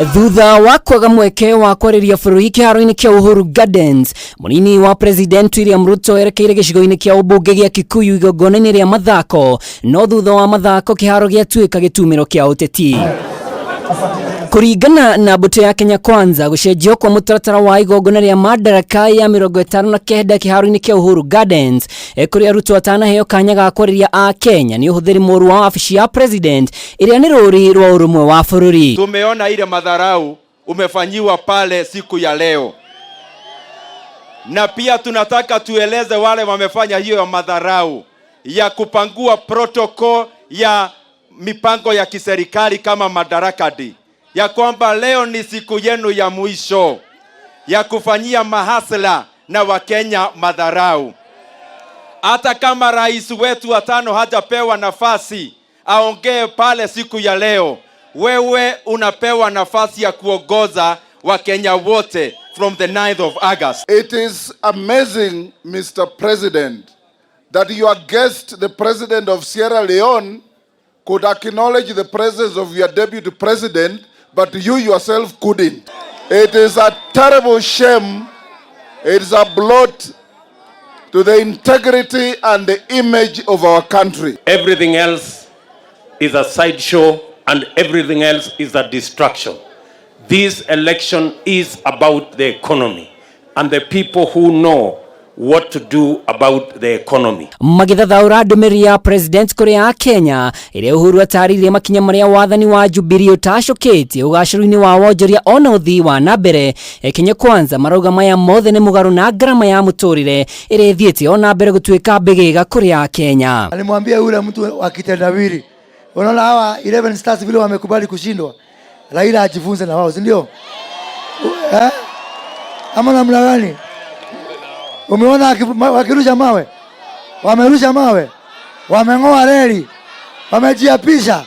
Thutha wa kwaga mweke wa kwarĩria bũrũri kĩharo-inĩ kĩa Uhuru Gardens, mũnini wa President William Ruto erekeire gĩcigo-inĩ kĩa ũmbunge gĩa Kikuyu igongona-inĩ rĩa mathako, no thutha wa mathako kĩharo gĩatuĩka gĩtumĩro kĩa ũteti. Kũringana na mbũtũ ya Kenya Kwanza, gũcenjio kwa mũtaratara wa igongona rĩa Madaraka ya 59 kĩharo-inĩ kĩa Uhuru Gardens kũrĩa Ruto atanaheo kanya ga kwarĩria a Kenya nĩ ũhũthĩri mũru wa wabici ya President ĩrĩa nĩ rũri rwa ũrũmwe wa bũrũri. Tumeona ile madharau umefanyiwa pale siku ya leo, na pia tunataka tueleze wale wamefanya hiyo madharau ya kupangua protocol ya mipango ya kiserikali kama Madaraka Day, ya kwamba leo ni siku yenu ya mwisho ya kufanyia mahasla na Wakenya madharau. Hata kama rais wetu wa tano hajapewa nafasi aongee pale siku ya leo, wewe unapewa nafasi ya kuongoza Wakenya wote from the 9th of August. It is amazing, Mr. President, that your guest, the President of Sierra Leone, could acknowledge the presence of your deputy president, but you yourself couldn't. It is a terrible shame. It is a blot to the integrity and the image of our country. Everything else is a sideshow and everything else is a distraction. This election is about the economy and the people who know what to do about the economy. Magĩthathaũra ndũmĩrĩri ya President kũrĩ a Kenya ĩrĩa Uhuru atarĩirie makinya marĩa wathani wa Jubilee ũtacũkĩtie ũgacĩru-inĩ wa wonjoria ona ũthii wa na mbere. Kenya Kwanza marauga maya mothe nĩ mũgarũ na ngarama ya mũtũrĩre ĩrĩa ĩthiĩte ona mbere gũtuĩka mbĩgĩga kũrĩ a Kenya. Alimwambia yule mtu wa kitendawili, unaona hawa 11 Stars vile wamekubali kushindwa, Raila ajifunze na wao, si ndio? Eh? Ama namna gani? Umeona wakirusha mawe, wamerusha mawe, wameng'oa reli, wamejiapisha.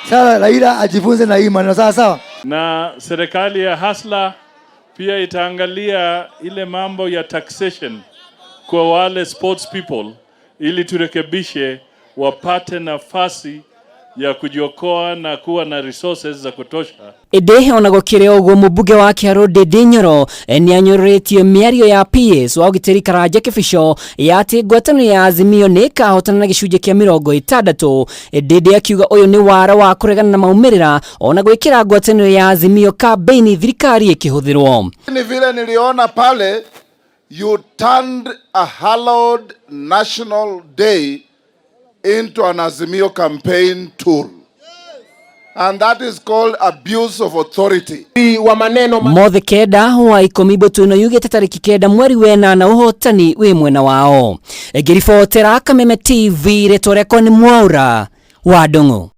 Sasa Raila ajifunze na hii maneno, sawa sawa. Na serikali ya Hustler pia itaangalia ile mambo ya taxation kwa wale sports people, ili turekebishe wapate nafasi ya kujiokoa na kuwa na resources za kutosha. Ĩndĩ ona gũkĩrĩ ũguo, mũmbunge wa Kĩharũ Ndindi Nyoro nĩ anyũrũrĩtie mĩario ya PS wa ũgitĩri Karanja Kĩbico ya atĩ ngwatanĩro ya Azimio nĩ ĩkahotana na gĩcunjĩ kĩa 60. Ndindi akiuga ũyũ nĩ wara wa kũregana na maumĩrĩra ona gwĩkĩra ngwatanĩro ya Azimio kambĩini thirikari ĩkĩhũthĩrwo. Ni vile niliona pale you turned a hallowed national day into an Azimio campaign tool. And that is called abuse of authority. Wa maneno Mothe 9 wa 10 mbũtũ ĩno yugĩte tarĩki 9 mweri wenana ũhotani wĩ mwena wao. Ngĩribotera Kameme TV, rĩtwa rĩakwa nĩ Mwaura wa Ndung'u.